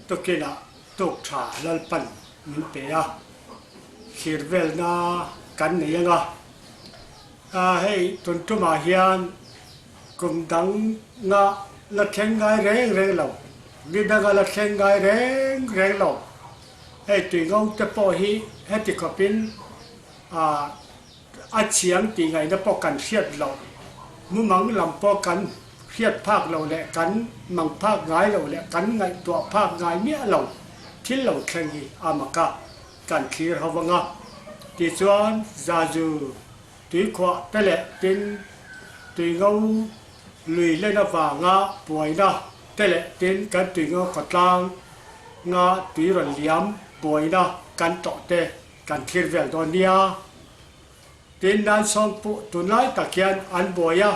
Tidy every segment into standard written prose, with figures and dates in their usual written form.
Tukinah tuk tha Lalpan min pe a, thlir velna kan nei anga. Hei tun tumah hian kum dang nga la thleng ngai reng reng lo, ni danga la thleng ngai reng reng lo. Hei tuingo te pawh hi heti khawpin a chiang tih ngaihna pawh kan hriat loh, mumang lam pawh kan hriat phak loh leh kan mang phak ngai loh leh kan ngaihtuah phak ngai miah lo thil lo thleng hi a mak a, kan thlir ho vang a. Tichuan Zazu tuikhuah te leh tin tuingo lui len avanga buaina te leh tin kan tuingo khawtlang nga tui rawn liam buaina kan tawh te kan thlir vel dawn nia. Tin nan sawm pawh tunlai tak hian an buai a,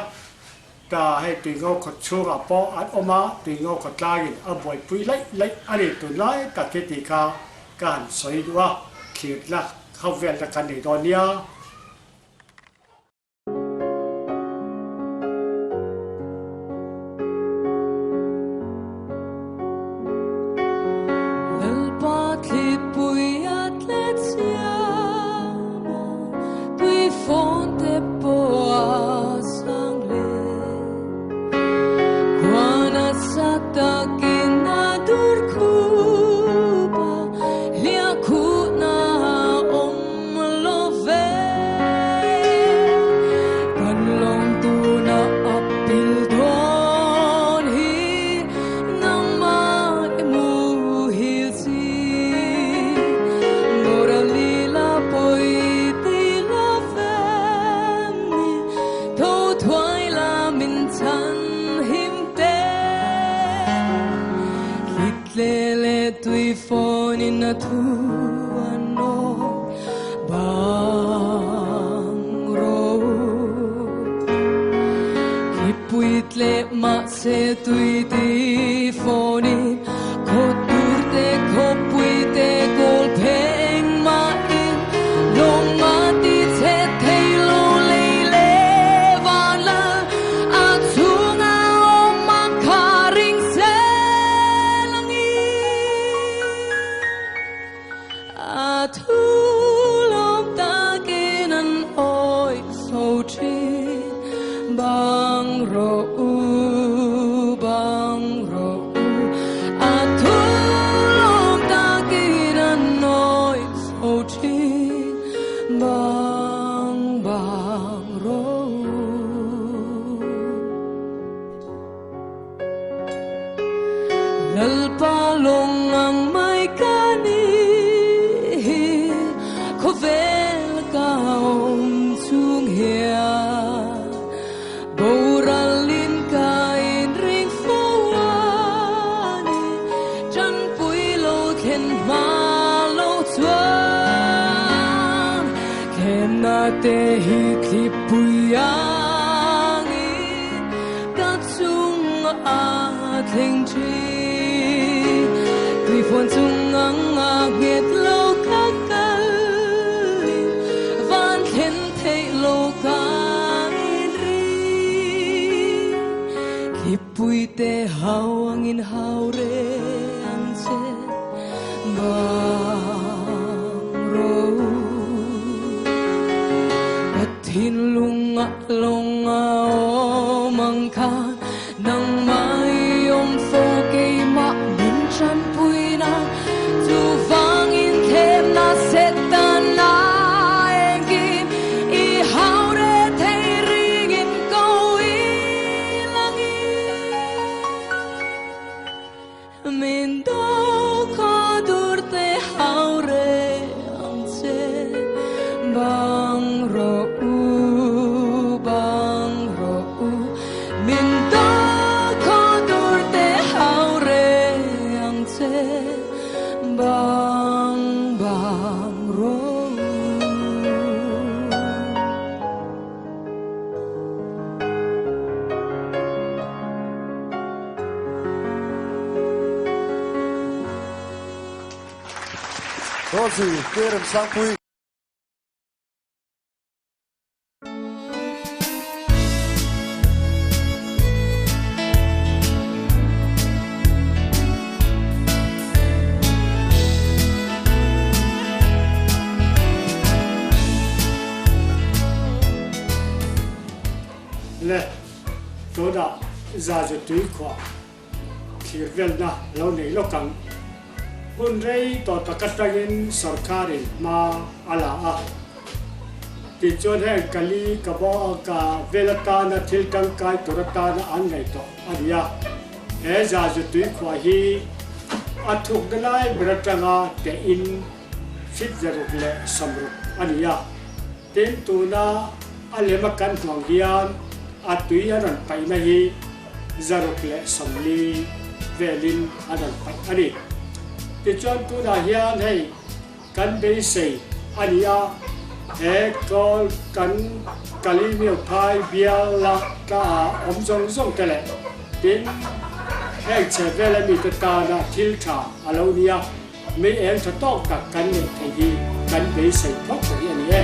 ta hei tuingo khaw chhungah pawh an awm a, tuingo khaw tlangin a buaipui laih laih a ni tunlai tak hi tih kha ka han sawi duh a, thlirna ho velna kan nei dawn nia. Lalpa thlipui a tle chiam a, tui fawn te pawh a sang hle. Khua nasa takin a dur khup a, hliah khuhna a awm lo ve. Kan lawng tuna a pil dawn hi nangmah i muhil si. Morali la pawi ti la fem ni, tho thuai la min chhan him te. Thlitle leh tui fawn in a thu an awm bang ro. Thlipui tleh mahse tui ti fawn in khaw tur te khawpui te kawl pheng mahin lawng a ti chhe thei lo lei leh van lal a chhunga awm a kha ring sel ang i. A thu lawm takin an awih fo thin, bang rawh u, bang rawh u. A thu lawm takin an awih fo thin, bang, bang rawh u. Lalpa lawng ang mai ka ni hi khawvel ka awm chung hian boralin ka inring fo a ni tanpui lo thlen hma lo chuan thlenna te hi thlipui angin ka chung a thleng thin. Tuifawn chung ang a nghet lo ka kalin van thlen theih lo ka inring. Thlipui te hau angin hau reng ang che bang ro. Ka thinlung a lawng a awm ang khan nangmah i awm fo keimah min tanpuina chuvangin thlemna Setana engkim i hau re thei ringin ko ilangin min do khaw dur te hau re ang che bang rawh u bang rawh u min do khaw dur te hau re ang che bang bang rawh u. Rosie Kerem Sangpui. Zazu tuikhuah thlir velna lo nei lawk ang. Hun rei tawh tak atangin sorkarin hma a la a. Tichuan heng Kali ka ka vel atana thil tangkai tur atana an ngaihtuah a ni a. He Zazu tuikhuah hi a thukna lai ber atanga tehin feet 160 a ni a. Tin, tuna a lem a kan hmuang hian a tui a rawn paihna hi 140 velin a rawn paih a ni. Tichuan tunah hian hei kan beisei a ni a, he kawl kan Kalimio phai bial la tla ah awm zawng zawng te leh tin heng chhe vela mite tana thil tha a lo ni a. Mei eng tha tawk tak kan neih theih hi kan beisei phawt rih a ni e.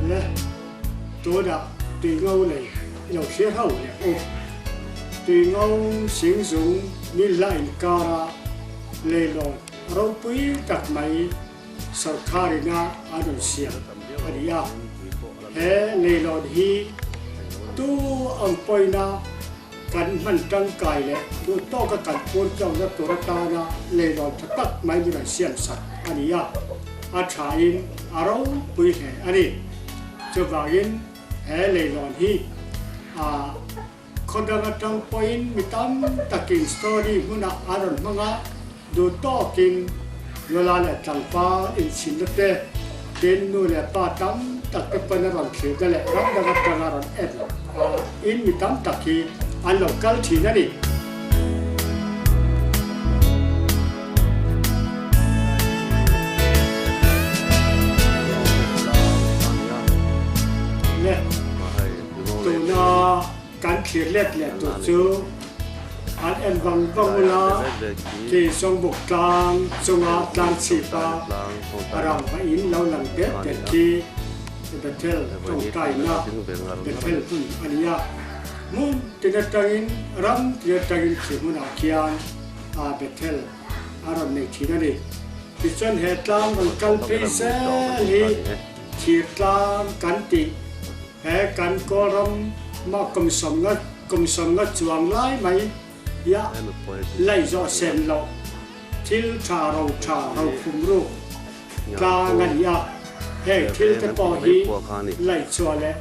Le tunah tuingo lei i lo thlir ho leh u. Tuingo singzung ni hla inkara leilawn ropui tak mai sorkarina an rawn siam a ni a. He leilawn hi tu ang pawina Kan hman tangkai leh duh tawka kan pur tlawmna tur atana leilawn tha tak mai min rawn siam sak a ni a, a thain a ropui hle a ni. Chuvangin he leilawn hi a khaw dang atang pawhin mi tam takin story hmunah an rawn hmang a, Duh tawkin nula leh tlangval inchhinna te, tin nu leh pa tam tak te pawn a rawn thlirna leh ram dang atanga rawn en a in mi tam tak hi an lo kal thin a ni. Le tuna Kan thlir let leh tur chu an en vang vang ula, khi Zawngbuk tlang chunga tlang chhipa ram va in lo lang det det khi Bethel tawngtaina Bethel hmun a ni a. Hmun tin atangin ram tin atangin khi hmunah khian Bethel a rawn nei thin a ni. Tichuan he tlang rawn kal phei zel hi thir tlang kan tih. He kan Kawlram mah kum sawmnga kum sawmnga chuang lai mai hi a laih zawh sen loh thil tha ro tha ro khum ruk tlang a ni a. Heng thil te pawh hi laih chhuah leh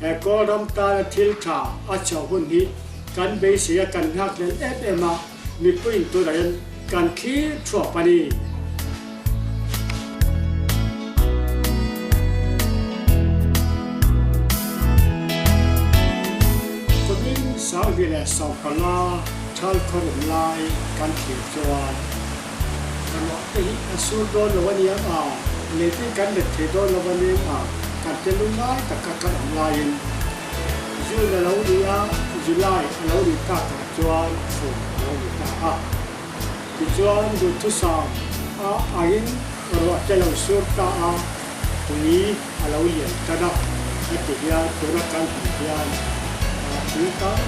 he Kawlram tana thil tha a chhuah hun hi kan beisei a kan nghak hlel em em a, mipuiin tunah hian kan thlir thuap a ni. Kumin 2015 thal khawrum lai kan thlir chuan ruah te hi a sur dawn lo a niang a, lei kan let thei dawn lo a niang a, kan te lungngai taka kan awm laiin June a lo ni a, July a lo ni takah chuan fur a lo ni ta a. Tichuan duhthusam a aiin ruah te lo sur ta a, tui a lo lian tan a, heti hian tuna kan hmuh hian tui tam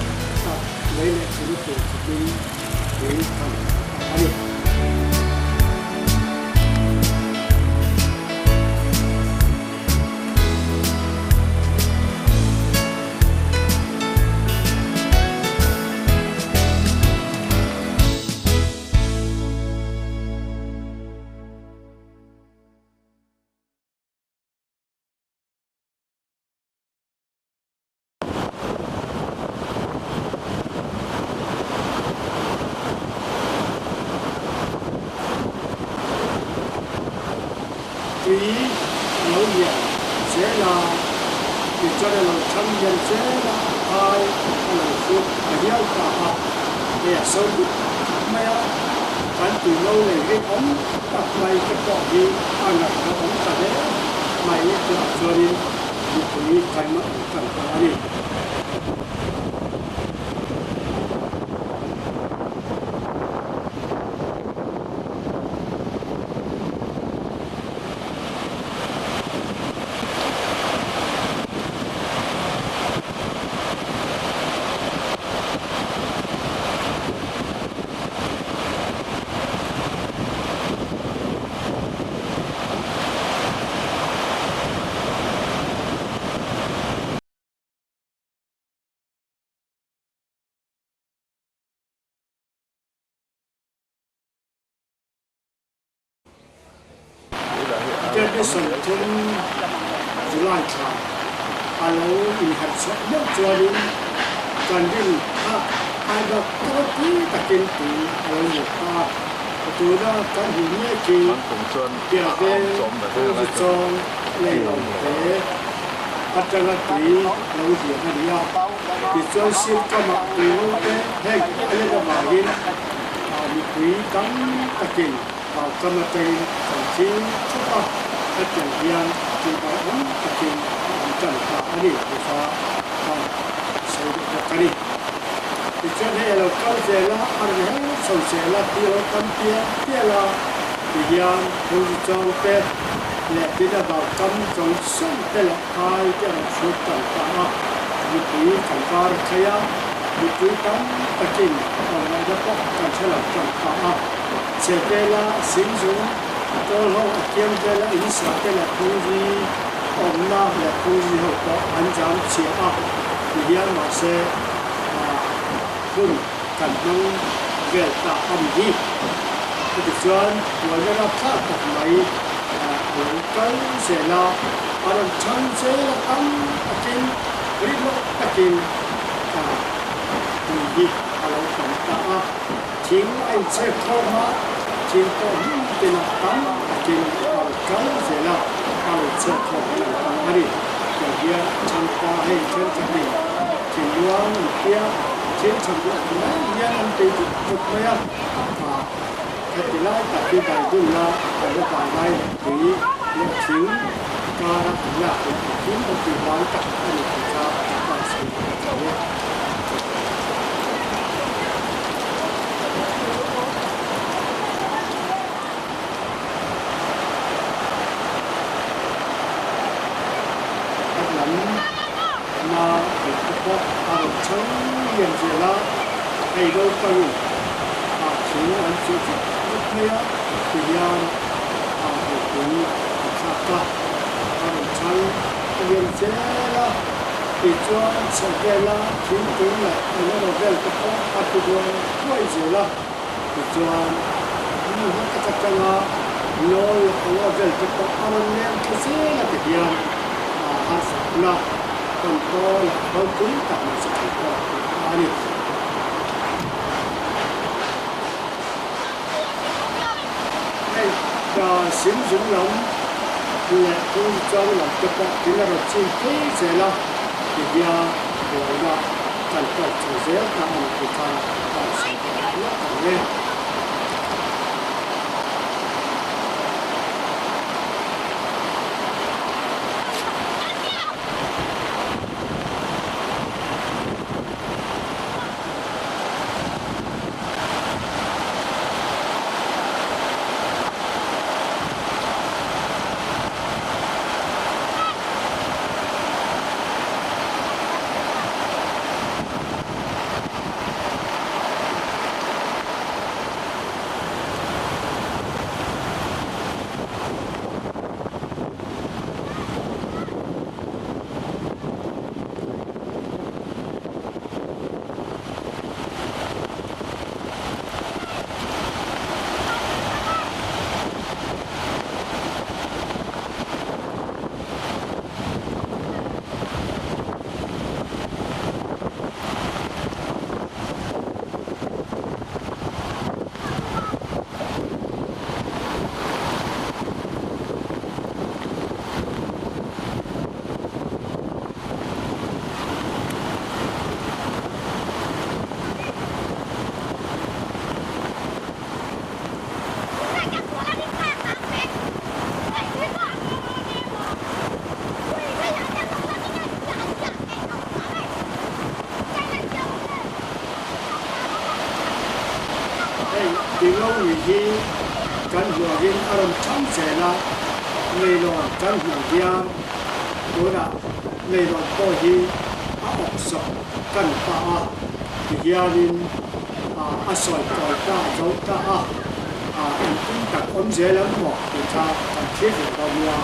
tak lei leh thil tur khawpin tui a lo tla ta a ni. zel a, tichuan a lo chhang lian zel a, phai a lo hrut ta hial ta a, hei a so dup mai a, kan tuino lei rinawm tak mai te pawh hi a ngaihtuahawm ta hle mai tihah chuanin mipui kan awm tan ta a ni. January 30 July thla a lo inherh chhuah meuh chuanin kan rin phak ai bak ropui takin tui a lo lut ta a. Tuna kan hmuh mek hi Piahveng Phungzuchawng leilawm te atanga tui lo lian a ni a. Tichuan sir kamah tui ngo te heng a let avangin mipui tam takin Vaukam atangin kan thil thup a, hetiang hian tihbai awm takin a awm tan ta a ni tih kha ka sawi duh bawk a ni. Tichuan hei a lo kal zel a, a rawn her chho zel a, tih a lo tam pial pial a, ti hian Phungzuchawng te leh tina vaukam zawng zawng te leh phai te a rawn hrut tan ta a, mipui kan var a khaih a, mipui tam takin awmngaihna pawh kan hre lo tan ta a. Chhe vela singzung kawl ho a kiang vela in sa te leh phungri awmna leh phungri ho pawh an jam chhia a ti hian mahse hun kan hmang vel ta a ni hi. Chutichuan buaina rapthlak tak mai a lo kal zel a, a rawn chhang zel a tam takin rinawk takin tui hi a lo tam ta a. Thing a inchhek khawm a, thing pawh hmun tinah tam takin a rawn kal zel a, a rawn chhek khawm tan ta a ni. Tiang hian a chhang ta hei thenkhatin thing luang an tia, thil tha duh mai hian an tei vut vut mai a, heti lai tak hi dai dun la an la bai lai leh tui leh thing kara an lak leh engkim an tih lai tak a ni tih kha ka sawi duh a ni e. A lam na theih te pawh a rawn chhang lian zel a, hei naupangin a thing an chuh vut vut mai a tihian a hmuhpui an thlak a, a rawn chhang lian zel a. Tichuan chheh vela thingkung leh eng emaw vel te pawh a ti buai buai zel a. Tichuan hmun hla tak atanga nawl leh eng emaw vel te pawh a rawn leng thla zel a ti hian harsatna tawntaw leh ropui tak mai chu kan tawk leh ta a ni. Hei sim zum lam leh phung chuang lam te pawh thil a rawn chin phei zel a, ti hian buaina kan tawk chho zel ta a ni tih kha ka rawn sawi duh lawk ang e. Tilo ri hi kan hmuangin a rawn chang zel a, leilawn kan hmuh hian tunah leilawn pawh hi a awk zawk tan ta a, tihianin a sawi tawi ta zo ta a, engtin tak awm zel ang maw tih kha kan thlir reng dawn nia.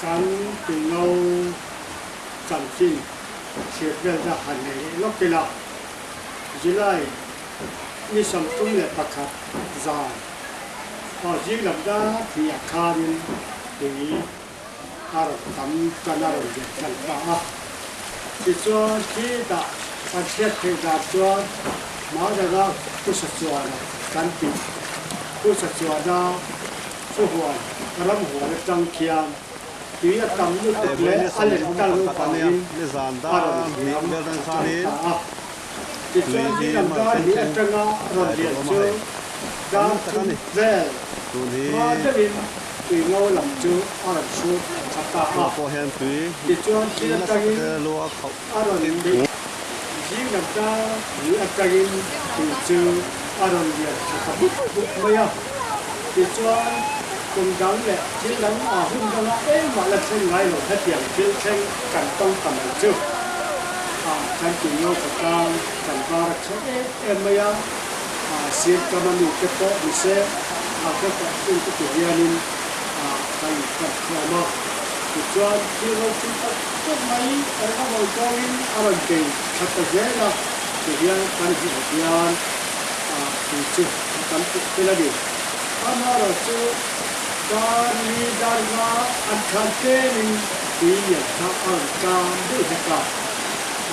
Kan tingo chanchin chhiat velna han nei leh lawk ila, July ni 31 zan aw zing lam dar hnih ah khanin tui a rawn tam tan a rawn lian tan ta a. Tichuan khi dah kan hriat theih dan chuan Hmadanga Pusachuana kan tih Pusachuana khuahuan ramhuan atang khian tui a tam lutuk leh a len tal avangin a rawn liam a tan ta a. Tichuan dinglam dar hnih atanga rawn lian chu dar thum vel hma deuhin tui ngo lam chu a rawn hrut tha ta a. Tichuan thil atangin a rawn bih zinglam dar hnih atangin tui chu a rawn lian tha ta bup bup mai a. Tichuan. Kum dang leh thil dang a hun danga engmah la thleng ngai lo hetiang thil thleng kan tawng ta mai chu a kan ti ngau ka tlang kan var a thleng em em mai a, a sir kam a mi te pawh ni se a ka kawh chung te ti hianin a kan inphan khawm a, tichuan thil ropui tak tak mai eng a rawn tawngin a rawn bei thla ta zel a ti hian kan hmuh hian a tui chu a tam tih tel a ni. Amaherawh chu dar li dar nga an thlan tlemin tui lian kha a rawn tlam deuh hlek a,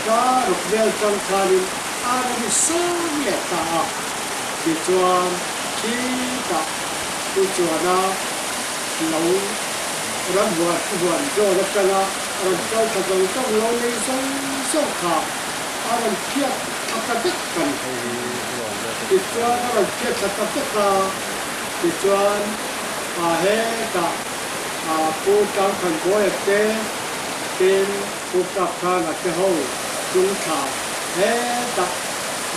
dar ruk vel tang khanin a rawn i sang leh ta a, tichuan khitah pu chuana lo ramhuan huan zawn atanga a rawn kal thla zawng zawng lo nei zawng zawng kha a rawn phiat thla ta vek a ni. Tichuan a rawn phiat thla ta vek a, tichuan a hetah a Pu Tlangthanbawia te tin Pu Kapthanga te ho chung thla hetah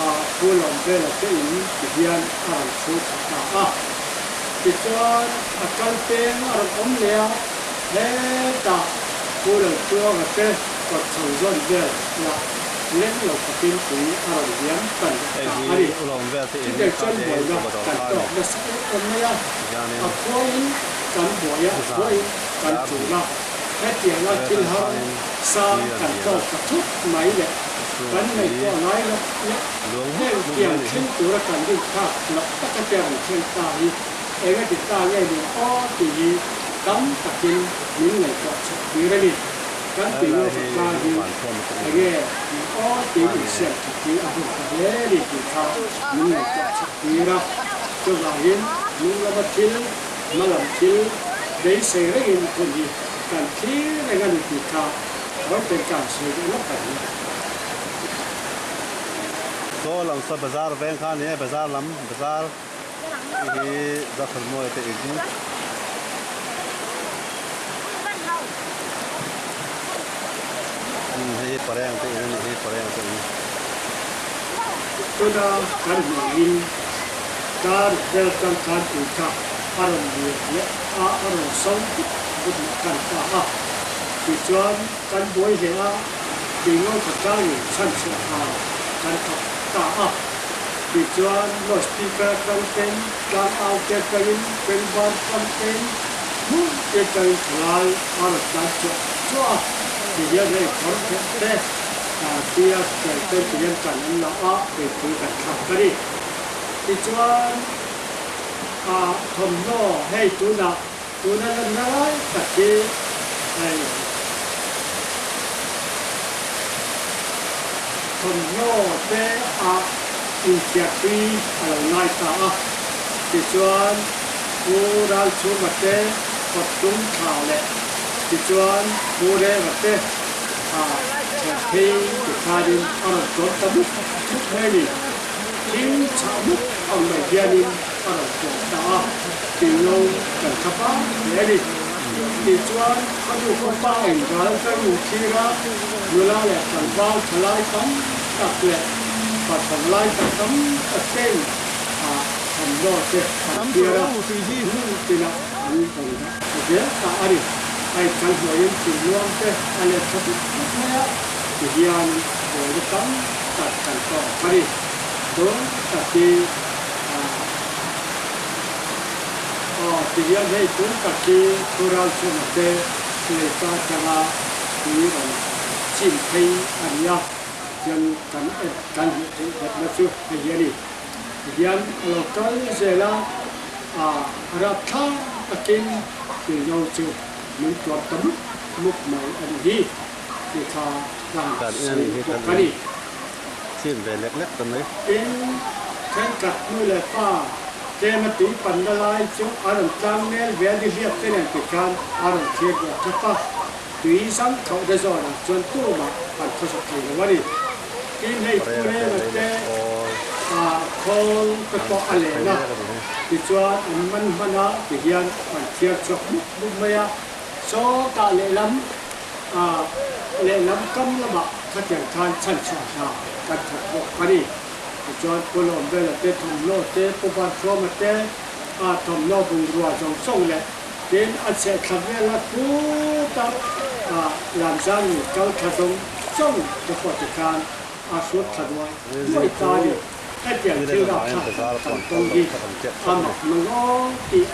a Pu Lawmvela te in ti hian a rawn chhu thla ta a. Tichuan a kal peng a rawn awm leh a, hetah Pu Laltluanga te kawt chho zawn vel lah leng lo khawpin tui a rawn liam tan leh ta a ni. Chutei chuan buaina kan tawk nasa em em mai a, a khuain kan buai a, a khuain kan tul a, hetianga thil har sa kan tawk ta thut mai leh kan ngaihtuah ngai loh leh heng tiang thleng tura kan rin phak loh taka te rawn thleng ta hi eng a ti ta nge ni aw tih hi tam takin min ngaihtuah chhuah tir a ni. Kan tih ngawt a tlang hi enge ni aw tiin insiam that hi a hun ta hle ni tih kha min ngaihtuah chhuah tir a. Chuvangin hnung lama thil, hma lam thil beisei rengin hun hi kan thlir reng a ni tih kha Rawlpen kan sawi duh lawk a ni. Chaw lam saw bazar veng kha a ni e, bazar lam, bazar hi Zathawlmawia te in. Umm hei hi pareng te in a ni hi pareng te in. Tuna kan hmangin dar vel tang khan tui kha a rawn lir leh a, a rawn so vut vut leh tan ta a. Tichuan kan buai hle a, tui ngo kha tlangin chhanchhuah hna kan thawk ta a. Tichuan loudspeaker atang ten tlang au te atangin bengvar tlang ten hmun te atangin thalai a rawn tlan chuah chuah a, tihian hei kawr theh te tia tel ten tihian tan an la a, beihpui kan thlak a ni. Tichuan thawmhnaw hei tunah tuna lanna lai tak hi hei thawmhnaw te ah inthiarpui a lo ngai ta a, tichuan Pu Ralchhuma te kawttum thla leh tichuan Pu Reva te ah thlen phei ti khanin a rawn tuam ta mup mup mai a ni. Thil chhah mup ang mai hianin a rawn tuam ta a, tilo kan thlap a hle a ni. Tichuan a nu ka pa in ral kan inthlir a, nula leh tlangval thalai tam tak leh pathawng lai tak tam tak ten a thawmhnaw te an thlir a, hmun tinah an rawn dah ta zel ta a ni. Hei kan hnuaiin thingluang te a let tha vut vut mai a, tihian buaina tam tak kan tawk a ni. Dawn tak hi a. Aw, ti hian hei tun tak hi Thural chhunga te leika atanga tui rawn chim phei a ni a, chuan kan en kan hmuh theih batna chu hei hi a ni. Ti hian a lo kal zel a, a rapthlak takin tuino chu min tuam ta mup mup mai a ni hi tih kha ka han sawi bawk a ni. Chim ve lek lek ta mai. Tin, thenkhat nu leh pa tlema tui panna lai chu a rawn tlang mel ve a nihliap te nen ti khan a rawn thlir duah thlap a, tui zang khauh te zawnah chuan tumah an khawsa thei lo a ni. Tin, hei Pu Renga te khawl te pawh a len a, tichuan an man hman a ti hian an thiar chhuak mup mup mai a, sawtah lehlam lehlam kam lamah khatiang khan chhanchhuah hna kan thawk bawk a ni. Tichuan Pu Lawmvela te thawmhnaw te, Pu Vanthuama te thawmhnaw bungrua zawng zawng leh. Tin, a chheh thla vela khuta Lamzang lui kal thla zawng zawng te pawh tikhan a hrut thla duai duai ta a ni. Hetiang thil rapthlak tak kan tawng hi a mak mangawng tih.